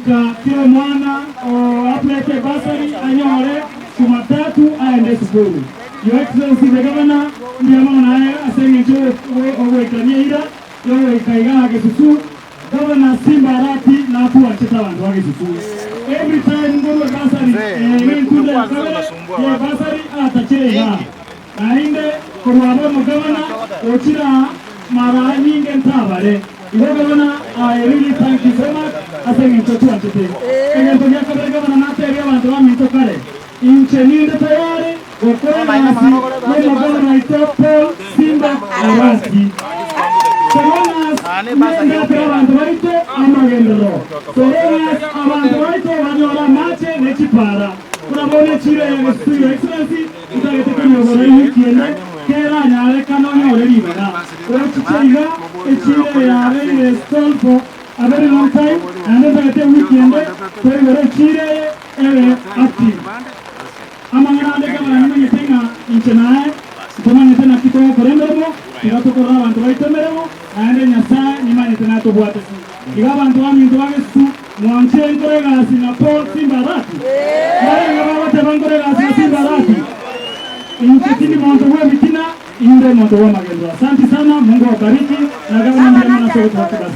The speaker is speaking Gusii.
Goika kera omwana o applyete ebursary anyore Jumatatu aende esukuru. Your Excellency the Governor, mbuya mono naye ase eng'encho ogoikania eira yogoika igaa Gesusu. Governor Simba Arati natwanchete abanto ba Gesusu. Every time nkorwa ebursary eye iga entunda ya kabere ye ebursary atachire igaa. Naende korwa abe omogabana ochire aa mara nyinge ntabare. Igo gabana I really thank you so much ase eng'encho twanchete. Egento gia kabere gabana natebie abanto baminto kare, inche ninde tayari gokora egasi y'omogabana oito Paul Simba Arati. So long as nendetera abanto baito amagenderero, so long as abanto baito banyore amache ne chipara, buna bono echiro eye ya Gesusu Your Excellency, Ntagete konyogora ewiki ende keranyarekane onyore ribaga. Ochiche iga, echiira eye yabeire stalled for a very long time, naende ntagete ewiki ende toigore echiira eye ebe active. Amang'ana ande gavana nimanyete ng'a inche naye ntomanyete naki togokora emeremo, tiga tokorere abanto baito emeremo, naende Nyasae nimanyete natobwate. Iga abanto baminto ba Gesusu mwanche nkore egasi na Paul Simba Arati? Mbarenge bagoteba nkore egasi na Simba Arati? Inche tindi monto bw'ebitina, inde omonto bw'amagenderero. Asanti sana, Mungu awabariki, na gavana mbuya mono ase ogotoa chibasari.